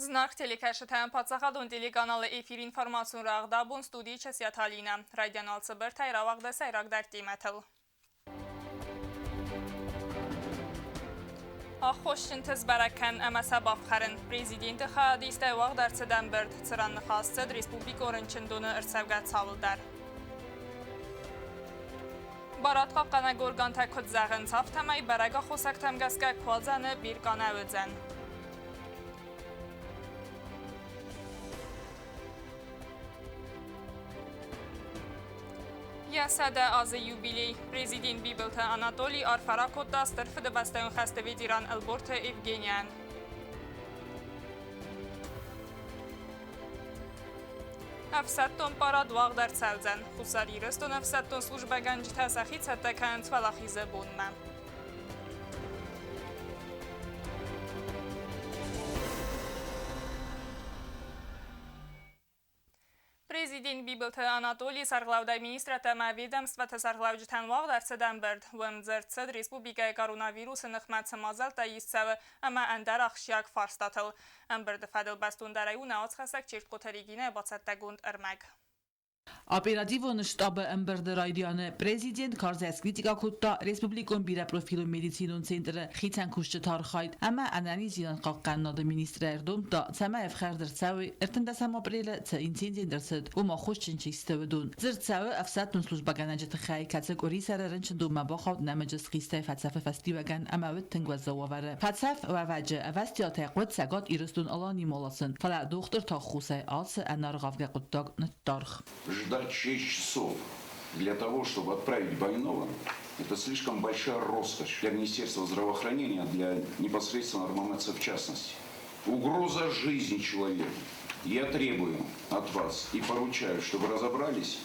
Зынаргъ телекӕсджытӕн паддзахадон телеканалы эфир информацион рӕгъд абон студийы Часиаты Алинӕ. Райдиан алцыбыртӕй рауагъды сӕйрагдӕр темӕтыл. Аххосджынты сбӕрӕг кӕн ӕмӕ сӕ бафхӕрын. Президенты хайадистӕй уагъд ӕрцыд ӕмбырд, цыран ныхас цыд республикон рынчындоны ӕрцӕугӕ цауыл дӕр. Барадхъахъхъӕнӕг органтӕ куыд зӕгъынц, афтӕмӕй бӕрӕг аххосӕгтӕм гӕсгӕ куадзӕны биркъа нӕ уыдзӕн. Йӕ 100 азы юбилей президент Бибылты Анатолий арфӕ ракодта Стыр Фыдыбӕстӕйон хӕсты ветеран Ӕлборты Евгенийӕн. Ӕфсӕддон парад уагъд ӕрцӕудзӕн. Хуссар Ирыстоны ӕфсӕддон службӕгӕнджытӕ сӕхи цӕттӕ кӕнынц Уӕлахизы бонмӕ. Президент Бибылты Анатолий сӕргълӕудӕй министрӕдтӕ ӕмӕ ведомствӕты сӕргълӕуджытӕн уагъд ӕрцыд ӕмбырд. Уым дзырд цыд республикӕйы коронавирусы ныхмӕ цы мадзӕлттӕ ист цӕуы ӕмӕ ӕндӕр ахсджиаг фарстатыл. Ӕмбырды фӕдыл бӕстондӕрӕй у нӕ уацхӕссӕг Чертхъоты Регинӕйы бацӕттӕгонд ӕрмӕг. Оперативон штабы ӕмбырды райдианы президент карзӕй скритикӕ кодта республикон бирӕпрофилон медицинон центры хицӕн кусджыты архайд ӕмӕ ӕнӕниздзинад хъахъхъӕнынады министрӕй ӕрдомдта, цӕмӕй ӕфхӕрд ӕрцӕуой 13 апрелы цы инцидент ӕрцыд, уым аххосджын чи сты, уыдон. Дзырд цӕуы ӕфсӕддон службӕгӕнӕджы тыххӕй, кӕцы къуырисӕры рынчындонмӕ бахауд нӕмыджы схъистӕй фӕцӕфы фӕстиуӕгӕн ӕмӕ уыд тынг уӕззау уавӕры. Фӕцӕф уӕвӕджы ӕвӕстиатӕй хъуыд Цӕгат Ирыстон-Аланийы маласын, фӕлӕ дохтырты ӕххуысӕй ацы ӕнӕргъӕвгӕ хъуыддаг ныддаргъ. Ждать 6 часов для того, чтобы отправить больного, это слишком большая роскошь для Министерства здравоохранения, для непосредственно РММЦ в частности. Угроза жизни человека. Я требую от вас и поручаю, чтобы разобрались,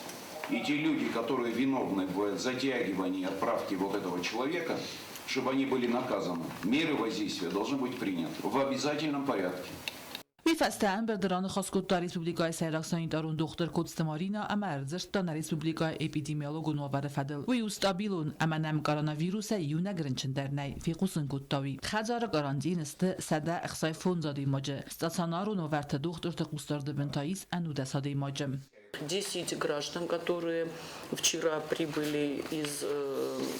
и те люди, которые виновны в затягивании отправки вот этого человека, чтобы они были наказаны. Меры воздействия должны быть приняты в обязательном порядке. Уый фӕстӕ ӕмбырды раныхас кодта республикӕйы сӕйраг санитарон дохтыр Коцты Маринӕ ӕмӕ ӕрдзырдта нӕ республикӕйы эпидемиологон уавӕры фӕдыл. Уый у стабилон ӕмӕ нӕм коронавирусӕй иунӕг рынчын дӕр нӕй, фехъусын кодта уый. Хӕдзары карантины сты 165 адӕймаджы, стационарон уавӕрты дохтырты хъусдарды бын та ис 11 адӕймаджы. 10 граждан, которые вчера прибыли из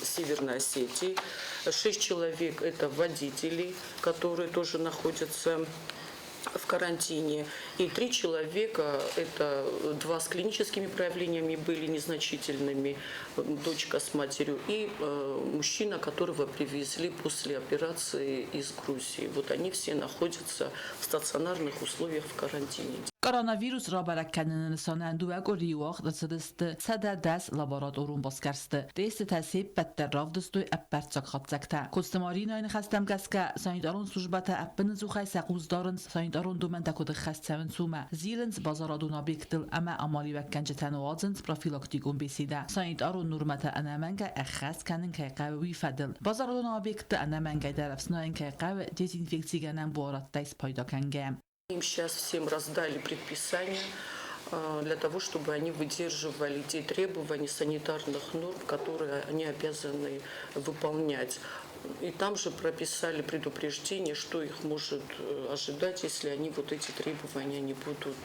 Северной Осетии. 6 человек – это водители, которые тоже находятся в карантине. И 3 человека, это 2 с клиническими проявлениями были незначительными, дочка с матерью и мужчина, которого привезли после операции из Грузии. Вот они все находятся в стационарных условиях в карантине. Коронавирус рабӕрӕг кӕныны нысанӕн дыууӕ къуырийы уагъд ӕрцыдысты 110 лабораторон басгӕрсты. Тестытӕ се ппӕт дӕр равдыстой ӕппӕрццаг хатдзӕгтӕ. Коцты Маринӕйы ныхӕстӕм гӕсгӕ, санитарон службӕтӕ ӕппынӕдзухӕй сӕ хъус дарынц санитарон домӕнтӕ куыд ӕххӕст цӕуынц, уымӕ. Зилынц базарадон объекттыл ӕмӕ амалиуӕггӕнджытӕн уадзынц профилактикон беседӕ. Санитарон нормӕтӕ ӕнӕмӕнгӕй ӕххӕст кӕнын кӕй хъӕуы, уый фӕдыл. Базарадон объектты ӕнӕмӕнгӕй дӕр ӕфснайын кӕй хъӕуы дезинфекцигӕнӕн буарадтӕй спайда кӕнгӕ. Им сейчас всем раздали предписания для того, чтобы они выдерживали те требования санитарных норм, которые они обязаны выполнять. И там же прописали предупреждение, что их может ожидать, если они вот эти требования не будут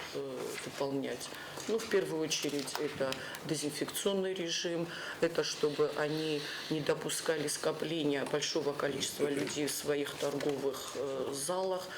выполнять. Ну, в первую очередь, это дезинфекционный режим, это чтобы они не допускали скопления большого количества людей в своих торговых залах,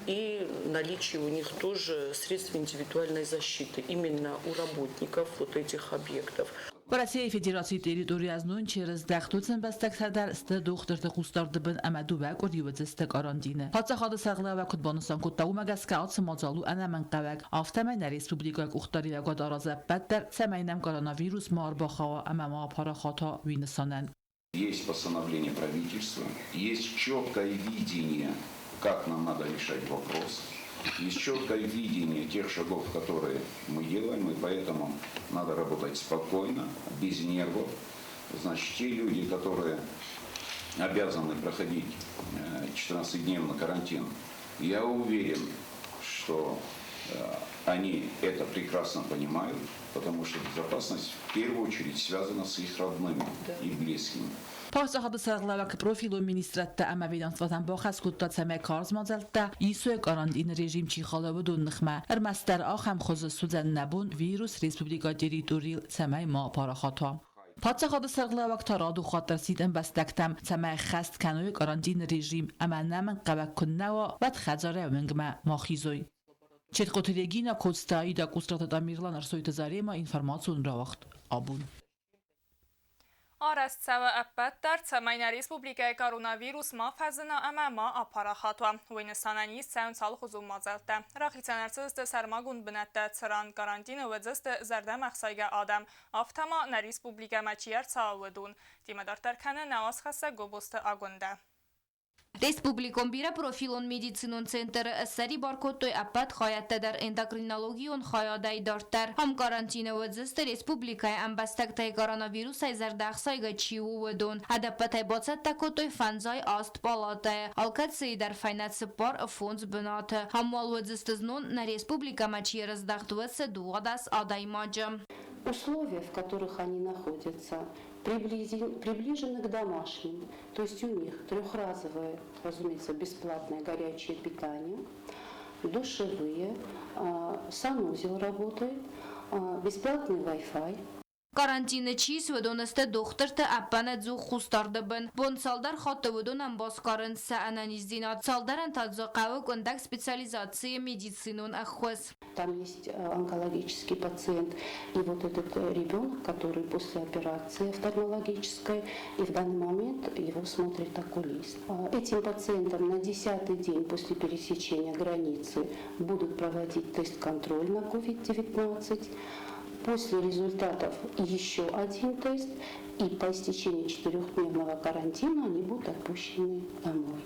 и наличие у них тоже средств индивидуальной защиты именно у работников вот этих объектов. Уӕрӕсейы Федерацийы территорийӕ знон чи рыздӕхт, уыцы ӕмбӕстӕгтӕ дӕр сты дохтырты хъусдарды бын ӕмӕ дыууӕ къуыри уыдзысты карантины. Паддзахады сӕргълӕууӕг куыд банысан кодта, уымӕ гӕсгӕ ацы мадзал у ӕнӕмӕнгхъӕуӕг. Афтӕмӕй нӕ республикӕйы къухдариуӕгад аразы ӕппӕт дӕр, цӕмӕй нӕм коронавирус ма ӕрбахауа ӕмӕ ма апарахат уа, уый нысанӕн. Есть постановление правительства, есть четкое видение, как нам надо решать вопрос, есть четкое видение тех шагов, которые мы делаем, и поэтому надо работать спокойно, без нервов. Значит, те люди, которые обязаны проходить 14-дневный карантин, я уверен, что они это прекрасно понимают, потому что безопасность в первую очередь связана с их родными и близкими. Паддзахады сӕргълӕууӕг профилон министрадтӕ ӕмӕ ведомствотӕн бахӕс кодта, цӕмӕй карз мадзӕлттӕ исой карантины режим чи халы, уыдон ныхмӕ. Ӕрмӕстдӕр ахӕм хуызы суыдзӕн нӕ бон вирус республикӕйы территорийыл цӕмӕй ма апарахат уа. Паддзахады сӕргълӕууӕг та радон хатт ӕрсидт ӕмбӕстӕгтӕм, цӕмӕй ӕххӕст кӕной карантины режим ӕмӕ ӕнӕмӕнгхъӕуӕг куыннӕ уа, уӕд хӕдзарӕй уынгмӕ ма хизой. Четкоты Регина, Коцты Аида, Къусраты Тамерлан, Ӕрсойты Зарема, информацион рауагъд абон. Арӕзт цӕуы ӕппӕт дӕр, цӕмӕй нӕ республикӕйы коронавирус ма фӕзына ӕмӕ ма апарахат уа. Уый нысанӕн ис цӕуынц алыхуызон мадзӕлттӕ. Рахицӕн ӕрцыдысты сӕрмагонд бынӕттӕ, цыран карантины уыдзысты зӕрдӕмӕхсайгӕ адӕм, афтӕ ма нӕ республикӕмӕ чи ӕрцӕуа, уыдон. Темӕ дарддӕр кӕны нӕ уацхӕссӕг Гобозты Агуындӕ. Республикон бирӕпрофилон медицинон центры ссӕрибар кодтой ӕппӕт хайӕдтӕ дӕр эндокринологион хайадӕй дарддӕр. Ам карантины уыдзысты республикӕйы ӕмбӕстӕгтӕй коронавирусӕй зӕрдӕхсайгӕ чи у, уыдон. Ӕдӕппӕтӕй бацӕттӕ кодтой 58 палатӕйы, алкӕцыйы дӕр фӕйнӕ 45 бынаты. Ам уал уыдзысты знон нӕ республикӕмӕ чи ӕрыздӕхт, уыцы 12 адӕймаджы. Условия, в которых они находятся, приближены к домашним. То есть у них трехразовое, разумеется, бесплатное горячее питание, душевые, санузел работает, бесплатный Wi-Fi. Карантины чи ис, уыдон сты дохтырты ӕппынӕдзух хъусдарды бын. Бон цалдӕр хатты уыдонӕн басгарынц сӕ ӕнӕниздзинад, цалдӕрӕн та дзы хъӕуы къуындӕг специализацийы медицинон ӕххуыс. Там есть онкологический пациент и вот этот ребенок, который после операции офтальмологической, и в данный момент его смотрит окулист. Этим пациентам на 10-й день после пересечения границы будут проводить тест-контроль на COVID-19. После результатов еще один тест, и по истечении четырехдневного карантина они будут отпущены домой.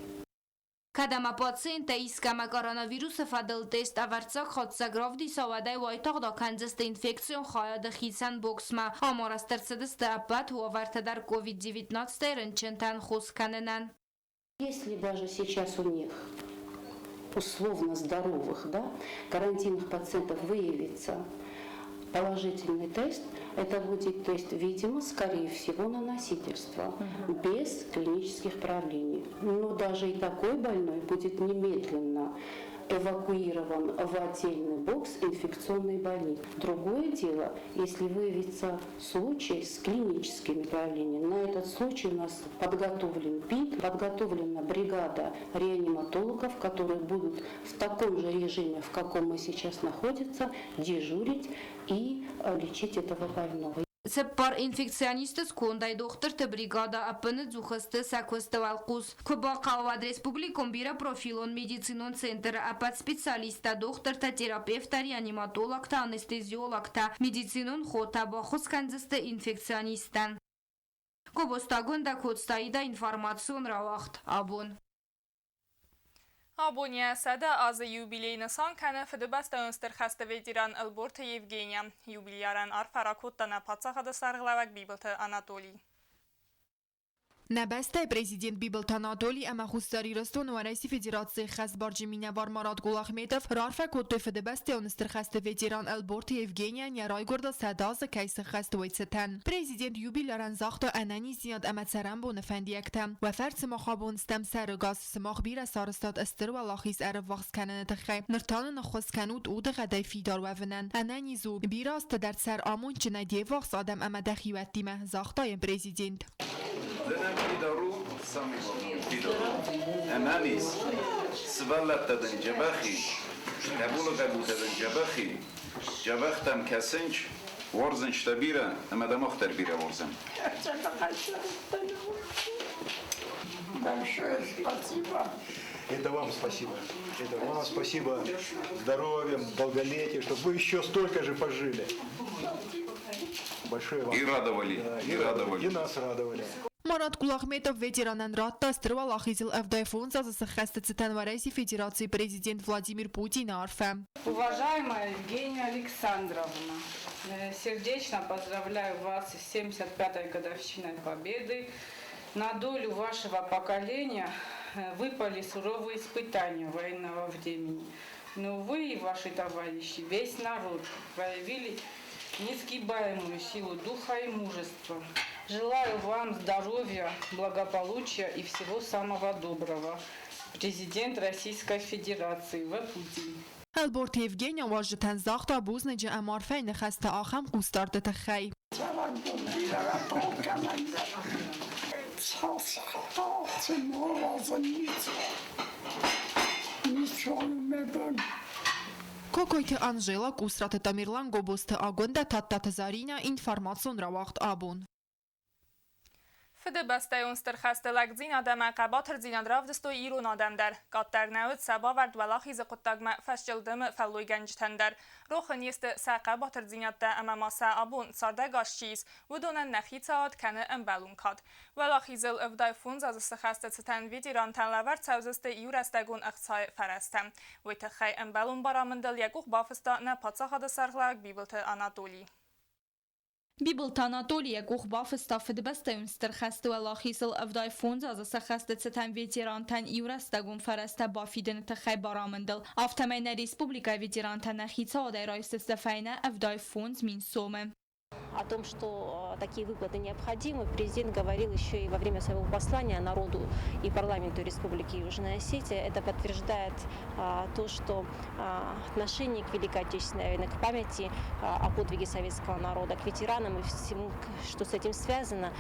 Кӕд ӕмӕ пациенттӕ искӕмӕ коронавирусы фӕдыл тест ӕвӕрццаг хатдзӕг равдиса, уӕд ӕй уайтагъд акӕндзысты инфекцион хайады хицӕн боксмӕ. Ам арӕзт ӕрцыдысты ӕппӕт уавӕртӕ дӕр COVID-19 рынчынтӕн хос кӕнынӕн. Если даже сейчас у них условно здоровых, да, карантинных пациентов выявится положительный тест, это будет тест, видимо, скорее всего, на носительство, без клинических проявлений. Но даже и такой больной будет немедленно эвакуирован в отдельный бокс инфекционной больницы. Другое дело, если выявится случай с клиническими проявлениями. На этот случай у нас подготовлен ПИК, подготовлена бригада реаниматологов, которые будут в таком же режиме, в каком мы сейчас находимся, дежурить и лечить этого больного. Цыппар инфекционисты скондӕй дохтырты бригадӕ ӕппынӕдзух сты сӕ куысты уӕлхъус. Куы бахъӕуа, уӕд республикон бирӕпрофилон медицинон центры ӕппӕт специалисттӕ, дохтыртӕ, терапевттӕ, реаниматологтӕ, анестезиологтӕ, медицинон хотӕ баххуыс кӕндзысты инфекционисттӕн. Гобозты Агуындӕ, Коцты Аидӕ, информацион рауагъд абон. Абон йӕ 100 азы юбилей нысан кӕны Фыдыбӕстӕйон Стыр хӕсты ветеран Ӕлборты Евгения. Юбилярӕн арфӕ ракодта нӕ паддзахады сӕргълӕууӕг Бибылты Анатолий. Нӕ бӕстӕйы президент Бибылты Анатоли ӕмӕ Хуссар Ирыстоны Уӕрӕсейы Федерацийы хӕсбарджын минӕвар Марат Кулахметов раарфӕ кодтой Фыдыбӕстӕйон Стыр хӕсты ветеран Ӕлборты Евгенийӕн йӕ райгуырдыл 100 азы кӕй сыххӕст, уый цытӕн. Президент юбилярӕн загъта ӕнӕниздзинад ӕмӕ цӕрӕнбоны фӕндиӕгтӕ. Уӕ фӕрцы мах абон стӕм сӕрыгас, сымах бирӕ сарӕзтат Стыр Уӕлахиз ӕрыввахс кӕныны тыххӕй. Ныр та нын ӕххуыс кӕнут удыгъӕдӕй фидар уӕвынӕн. Ӕнӕниз у, бирӕ азты дӕр цӕр амондджынӕй де ввахс адӕм ӕмӕ дӕ хиуӕттимӕ, загъта йын президент. Ды нӕм фидар у, самый главный фидар у. Ӕнӕниз, сывӕллӕттӕ дын дзӕбӕх и, хъӕбулы хъӕбултӕ дын дзӕбӕх и, дзӕбӕхтӕм кӕсынц, уарзынц дӕ бирӕ ӕмӕ дӕ мах дӕр бирӕ уарзӕм. Большое спасибо. Это вам спасибо. Это вам спасибо. Здоровья, долголетия, чтобы вы еще столько же пожили. Большое вам. И радовали, Да, и радовали. И нас радовали. Марат Кулахметов ветеранӕн радта Стыр Уӕлахизыл 75 азы сыххӕсты цытӕн Уӕрӕсейы Федерацийы президент Владимир Путины арфӕ. Уважаемая Евгения Александровна, сердечно поздравляю вас с 75-й годовщиной Победы. На долю вашего поколения выпали суровые испытания военного времени. Но вы и ваши товарищи, весь народ проявили несгибаемую силу духа и мужества. Желаю вам здоровья, благополучия и всего самого доброго. Президент Российской Федерации В. Путин. Ӕлборты Евгения уазджытӕн загъта бузныджы ӕмӕ арфӕйы ныхӕстӕ ахӕм хъусдарды тыххӕй. Цӕрӕнбон бирӕ алкӕмӕн дӕр. Цас моразын ницы. Ницы у мӕ бон. Кокойты Анжела, Къусраты Тамерлан, Гобозты Агуындӕ, Тадтаты Заринӕ, информацион рауагъд Абон. Фыдыбӕстӕйон Стыр хӕсты лӕгдзинад ӕмӕ хъӕбатырдзинад равдыстой ирон адӕм дӕр. Къаддӕр нӕ уыд сӕ бавӕрд Уӕлахизы хъуыддагмӕ фӕсчъылдымы фӕллойгӕнджытӕн дӕр. Рох не сты сӕ хъӕбатырдзинӕдтӕ ӕмӕ ма сӕ абон цардӕгас чи ис, уыдонӕн нӕ хицауад кӕны ӕмбӕлон кад. Уӕлахизыл 75 азы цы хӕсты цытӕн ветерантӕн лӕвӕрд цӕудзысты иурӕстӕгон ӕхцайы фӕрӕзтӕ. Уый тыххӕй ӕмбӕлон барамындыл йӕ къух бафыста нӕ паддзахады сӕргълӕууӕг Бибылты Анатоли. Бибылты Анатоли йӕ къух бафыста Фыдыбӕстӕйон Стыр хӕсты Уӕлахизыл 75 азы сӕххӕсты цытӕн ветерантӕн иурӕстӕгон фӕрӕзтӕ бафидыны тыххӕй барамындыл. Афтӕмӕй нӕ республикӕйы ветерантӕ нӕ хицауадӕй райсдзысты фӕйнӕ 75 000 сомы. О том, что такие выплаты необходимы, президент говорил еще и во время своего послания народу и парламенту Республики Южная Осетия. Это подтверждает то, что отношение к Великой Отечественной войне, к памяти о подвиге советского народа, к ветеранам и всему, что с этим связано,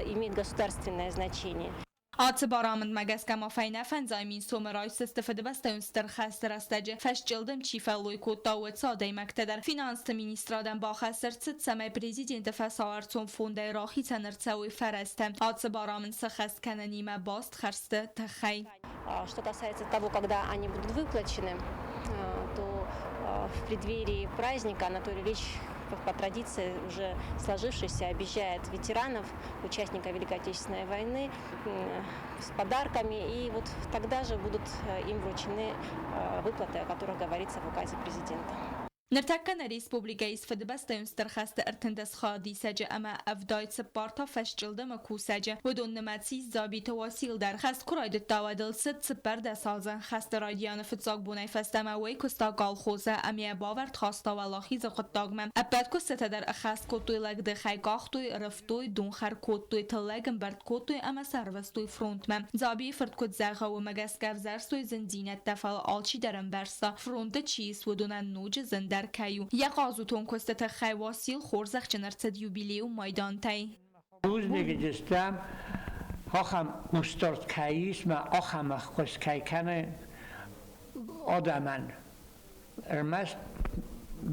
имеет государственное значение. Ацы барамындмӕ гӕсгӕ ма фӕйнӕ 500 000 сомы райсдзысты Фыдыбӕстӕйон Стыр хӕсты рӕстӕджы фӕсчъылдым чи фӕллой кодта, уыцы адӕймӕгтӕ дӕр. Финансты министрадӕн бахӕс ӕрцыд, цӕмӕй президенты фӕсауӕрцон фондӕй рахицӕн ӕрцӕуой фӕрӕзтӕ ацы барамынд сӕххӕст кӕнынимӕ баст хӕрдзты тыххӕй. Что касается того, когда они будут выплачены, то в преддверии праздника Анатолий Ильич по традиции, уже сложившейся, объезжает ветеранов, участников Великой Отечественной войны с подарками. И вот тогда же будут им вручены выплаты, о которых говорится в указе президента. Ныртӕккӕ нӕ республикӕйы ис Фыдыбӕстӕйон Стыр хӕсты 13 хайадисӕджы ӕмӕ 74 та фӕсчъылдымы кусӕджы. Уыдон нымӕцы ис Дзабиты Уасил дӕр. Хӕст куы райдыдта, уӕд ыл цыд 14 азы. Хӕсты райдианы фыццаг бонӕй фӕстӕмӕ уый куыста колхозы ӕмӕ йӕ бавӕрд хаста Уӕлахизы хъуыддагмӕ. Ӕппӕт куыстытӕ дӕр ӕххӕст кодтой лӕгдыхӕй: къахтой, рывтой, донхӕр кодтой, тыллӕг ӕмбырд кодтой ӕмӕ сӕ ӕрвыстой фронтмӕ. Дзабийы фырт куыд зӕгъы, уымӕ гӕсгӕ ӕвзӕрстой зындзинӕдтӕ, фӕлӕ алчидӕр ӕмбӕрста, фронты чи ис, уыдонӕн ноджы зындӕр кӕй у. Йӕ хъазутон куысты тыххӕй Уасил хорзӕхджын ӕрцыд юбилейон майдантӕй. Бузныг стӕм, ахӕм хъусдард кӕй ис мӕ ахӕм ӕххуыс кӕй кӕны адӕмӕн. Ӕрмӕст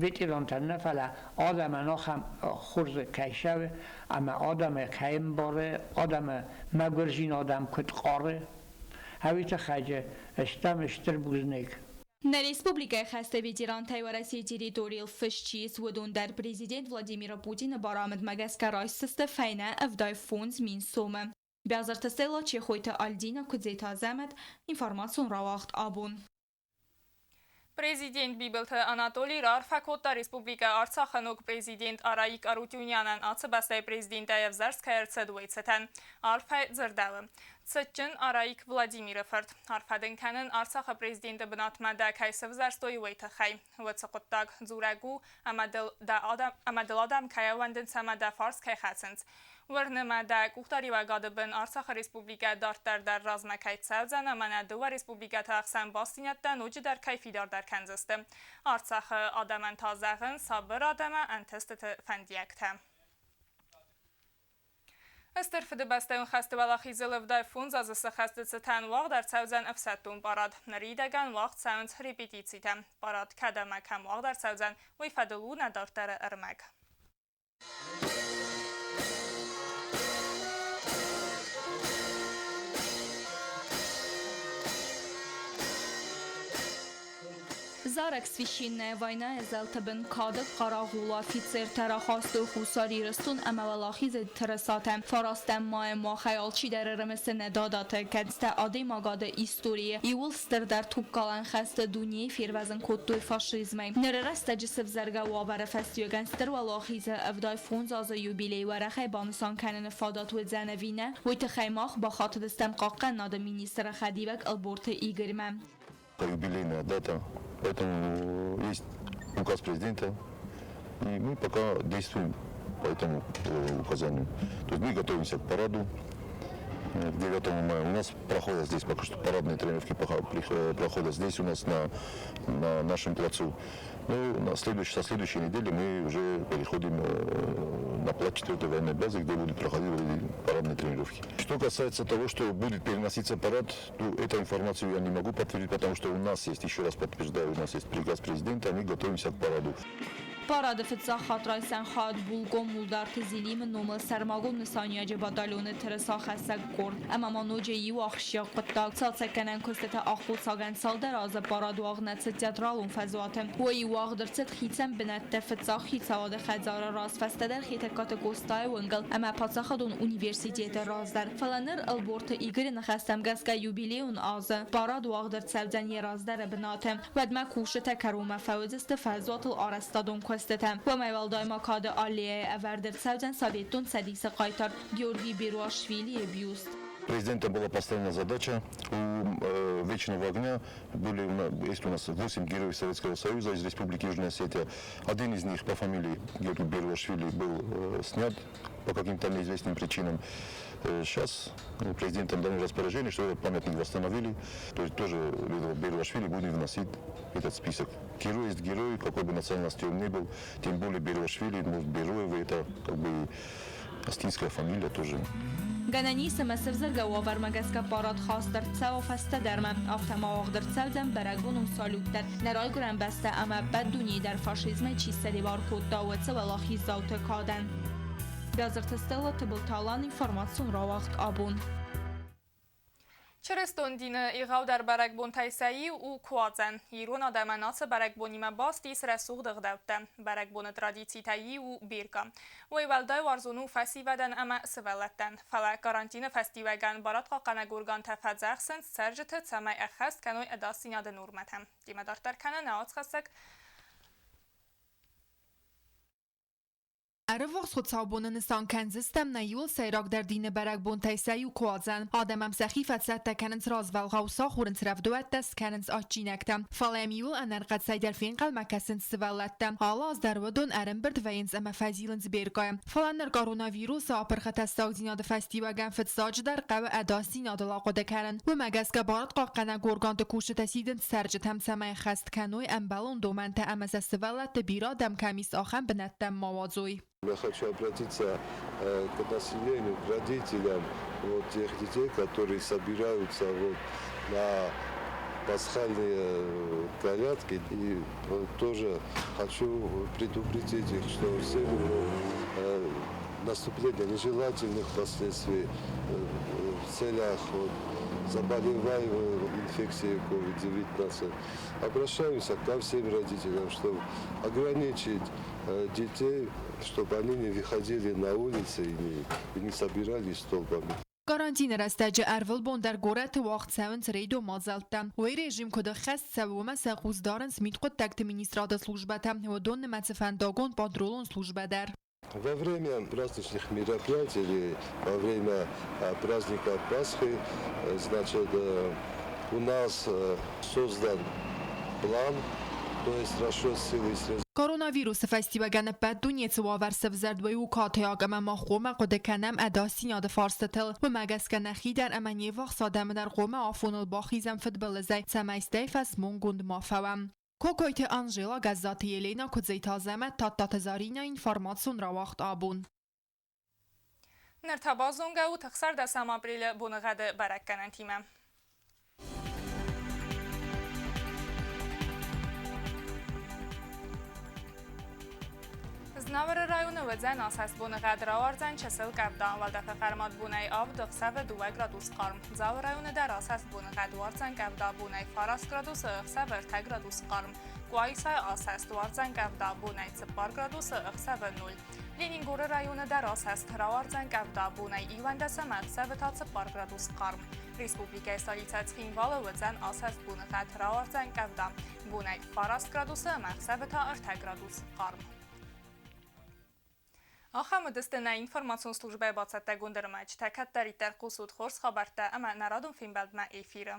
ветерантӕн нӕ, фӕлӕ адӕмӕн ахӕм хорз кӕй цӕуы ӕмӕ адӕмы кӕй ӕмбары, адӕмы мӕгуырдзинадӕн куыд хъары, уый тыххӕй стӕм стыр бузныг. Нӕ республикӕйы хӕсты ветерантӕй Уӕрӕсейы территорийыл фыст чи ис, уыдон дӕр президент Владимир Путины барамындмӕ гӕсгӕ райсдзысты фӕйнӕ 75 000 сомы. Бязырты Стелла, Чехойты Альдина, Куыдзеты Азӕмӕт, информацион рауагъд Абон. Президент Бибылты Анатолий раарфӕ кодта Республикӕ Арцахы ног президент Араик Арутюнянӕн, ацы бӕстӕйы президентӕй ӕвзӕрст кӕй ӕрцыд, уый цытӕн. Арфӕ дзырдӕуы: Цытджын Араик Владимиры фырт, арфӕ дын кӕнын, Арцахы президенты бынатмӕ дӕ кӕй сӕвзӕрстой, уый тыххӕй. Уыцы хъуыддаг дзурӕг у, ӕмӕ дыл адӕм кӕй ӕууӕндынц ӕмӕ дӕ фарс кӕй хӕцынц. Уырны мӕ, дӕ къухдариуӕгады бын Арцахы республикӕ дарддӕр дӕр размӕ кӕй цӕудзӕн ӕмӕ нӕ дыууӕ республикӕты ӕхсӕн бастдзинӕдтӕ ноджыдӕр кӕй фидардӕр кӕндзысты. Арцахы адӕмӕн та зӕгъын сабырад ӕмӕ ӕнтыстыты фӕндиӕгтӕ. Стыр Фыдыбӕстӕйон хӕсты Уӕлахизыл 75 азы сӕххӕсты цытӕн уагъд ӕрцӕудзӕн ӕфсӕддон парад. Ныридӕгӕн уагъд цӕуынц репетицитӕ. Парад кӕд ӕмӕ кӕм уагъд ӕрцӕудзӕн, уый фӕдыл у нӕ дарддӕры ӕрмӕг. Зарӕг «Священная война» зӕлты бын кады хъарагъулы афицертӕ рахастой Хуссар Ирыстон ӕмӕ Уӕлахизы тырысатӕ. 9 майы махӕй алчидӕр ӕрымысы нӕ дадаты, кӕцытӕ адӕймагады историйы иууыл стырдӕр тугкалӕн хӕсты дунейы фервӕзын кодтой фашизмӕй. Ныры рӕстӕджы сӕвзӕргӕ уавӕры фӕстиуӕгӕн Стыр Уӕлахизы 75 азы юбилей уӕрӕхӕй банысан кӕныны фадат уыдзӕн ӕви нӕ, уый тыххӕй мах бахатыдыстӕм хъахъхъӕнынады министры хӕдивӕг Ӕлборты Игорьмӕ. Юбилейная дата, поэтому есть указ президента, и мы пока действуем. по этому указанию. То есть мы готовимся к параду к 9 мая. У нас проходят здесь пока что парадные тренировки, проходят здесь у нас на нашем плацу. Ну, со следующей недели мы уже переходим на плац 4-й военной базы, где будут проходить парадные тренировки. Что касается того, что будет переноситься парад, то эту информацию я не могу подтвердить, потому что у нас есть, еще раз подтверждаю, у нас есть приказ президента, мы готовимся к параду. Парады фыццаг хатт райсӕн хайад булкъон Мулдарты Зелимы номыл сӕрмагонд нысаниуӕджы батальоны тырысахӕссӕг къорд. Ӕмӕ ма ноджы иу ахсджиаг хъуыддаг: цалцӕггӕнӕн куыстыты аххосагӕн цалдӕр азы парад уагъд нӕ цыд Театралон фӕзуаты. Уый уагъд ӕрцыд хицӕн бынӕтты: фыццаг Хицауады хӕдзары раз, фӕстӕдӕр Хетӕгкаты Къостайы уынгыл ӕмӕ Паддзахадон университеты раз дӕр. Фӕлӕ ныр Ӕлборты Игоры ныхӕстӕм гӕсгӕ юбилейон азы парад уагъд ӕрцӕудзӕн йӕ раздӕры бынаты. Уӕдмӕ кусджытӕ кӕронмӕ фӕуыдзысты фӕзуатыл арӕзтадон куыстытӕ. Уымӕй уӕлдай ма Кады аллеяйы ӕвӕрд ӕрцӕудзӕн Советон Цӕдисы хъайтар Георгий Беруашвилийы бюст. Президентом была поставлена задача у Вечного огня. Есть у нас 8 героев Советского Союза из Республики Южная Осетия. Один из них по фамилии Георгий Беруашвили был снят по каким-то неизвестным причинам. Сейчас президентом дано распоряжение, что этот памятник восстановили. То есть тоже Беруашвили будем вносить этот список. Герой есть герой, какой бы национальности он ни был, тем более Беруашвили, может, Беруевы, это как бы осетинская фамилия тоже. Гӕнӕн ис ӕмӕ сӕвзӕргӕ уавӕрмӕ гӕсгӕ парад хаст ӕрцӕуа фӕстӕдӕрмӕ, афтӕ ма уагъд ӕрцӕудзӕн бӕрӕгбонон салют дӕр. Нӕ райгуырӕн бӕстӕ ӕмӕ ӕппӕт дунейы дӕр фашизмӕй чи ссӕрибар кодта, уыцы уӕлахиздзауты кадӕн. Бязырты Стелла, Тыбылты Алан, информацион рауагъд Абон. Чырыстон дины егъаудӕр бӕрӕгбонтӕй сӕ иу у Куадзӕн. Ирон адӕмӕн ацы бӕрӕгбонимӕ баст ис рӕсугъд ӕгъдӕуттӕ. Бӕрӕгбоны традицитӕй иу у бирка. Уый уӕлдай уарзон у фӕсивӕдӕн ӕмӕ сывӕллӕттӕн. Фӕлӕ карантины фӕстиуӕгӕн барадхъахъхъӕнӕг органтӕ фӕдзӕхсынц цӕрджыты, цӕмӕй ӕххӕст кӕной ӕдасдзинады нормӕтӕ. Темӕ дарддӕр кӕны нӕ уацхӕссӕг. Ӕрыввахс хуыцаубоны нысан кӕндзыстӕм нӕ иуыл сӕйрагдӕр дины бӕрӕгбонтӕй сӕ иу Куадзӕн. Адӕм ӕм сӕхи фӕцӕттӕ кӕнынц развӕлгъау, сахурынц рӕвдуӕттӕ, скӕнынц адджинӕгтӕ. Фӕлӕ йӕм иуыл ӕнӕрхъӕцӕй дӕр фенхъӕлмӕ кӕсынц сывӕллӕттӕ. Алы аз дӕр уыдон ӕрӕмбырд вӕййынц ӕмӕ фӕзилынц беркайы. Фӕлӕ ныр коронавирусы апырхы тӕссагдзинады фӕстиуӕгӕн фыццаджыдӕр хъӕуы ӕдасдзинадыл ахъуыды кӕнын. Уымӕ гӕсгӕ барадхъахъхъӕнӕг органты кусджытӕ сидынц цӕрджытӕм, цӕмӕй ӕххӕст кӕной ӕмбӕлон домӕнтӕ ӕмӕ сӕ сывӕллӕтты бирӕ адӕм кӕм ис, ахӕм бынӕттӕм ма уадзой. Я хочу обратиться к населению, к родителям вот тех детей, которые собираются вот на пасхальные колядки. И тоже хочу предупредить их, что в силу наступления нежелательных последствий в целях вот заболеваемых инфекцией COVID-19, обращаемся ко всем родителям, чтобы ограничить детей, чтобы они не выходили на улицы и не собирались толпами. Карантины рӕстӕджы ӕрвылбон дӕр горӕты уагъд цӕуынц рейдон мадзӕлттӕ. Уый режим куыд ӕххӕст цӕуы, уымӕ сӕ хъус дарынц мидхъуыддӕгты министрады службӕтӕ, уыдон нымӕцы фӕндагон патрулон службӕ дӕр. Во время праздничных мероприятий или во время праздника Пасхи, значит, у нас создан план, то есть расчет сил и средств. Коронавирусы фӕстиуӕгӕн ӕппӕт дунейы цы уавӕр сӕвзӕрд, уый у катайаг ӕмӕ мах хъуамӕ хъуыды кӕнӕм ӕдасдзинады фарстытыл. Уымӕ гӕсгӕ нӕхи дӕр ӕмӕ не ввахс адӕмы дӕр хъуамӕ афоныл бахизӕм фыдбылызӕй, цӕмӕй стӕй фӕсмонгонд ма фӕуӕм. Кокойты Анжела, Гӕззаты Елена, Куыдзойты Азӕмӕт, Тадтаты Заринӕ, информацион рауагъд Абон. Ныр та базонгӕ ут 16 апрелы боныгъӕды бӕрӕггӕнӕнтимӕ. Знавыры районы уыдзӕн асӕст боныгъӕд, рауардзӕн чысыл къӕвда, уӕлдӕфы хъӕрмад бонӕй 7, ӕхсӕвы 2 градус хъарм. Дзауы районы дӕр асӕст боныгъӕд, уардзӕн къӕвда, бонӕй 9 градусы, ӕхсӕвы 3 градус хъарм. Къуайсайы асӕст, уардзӕн къӕвда, бонӕй 4 градусы, ӕхсӕвы 0. Ленингоры районы дӕр асӕст, рауардзӕн къӕвда, бонӕй 11 ӕмӕ ӕхсӕвы та 4 градус хъарм. Республикӕйы столицӕ Цхинвалы уыдзӕн асӕст боныгъӕд, рауардзӕн къӕвда, бонӕй 9 градусы ӕмӕ ӕхсӕвы та 3 градус хъарм. Ахӕм уыдысты нӕ информацион службӕйы бацӕттӕгонд ӕрмӕджытӕ. Кӕддӕриддӕр хъусут хорз хабӕрттӕ ӕмӕ нӕ радон фембӕлдмӕ эфиры.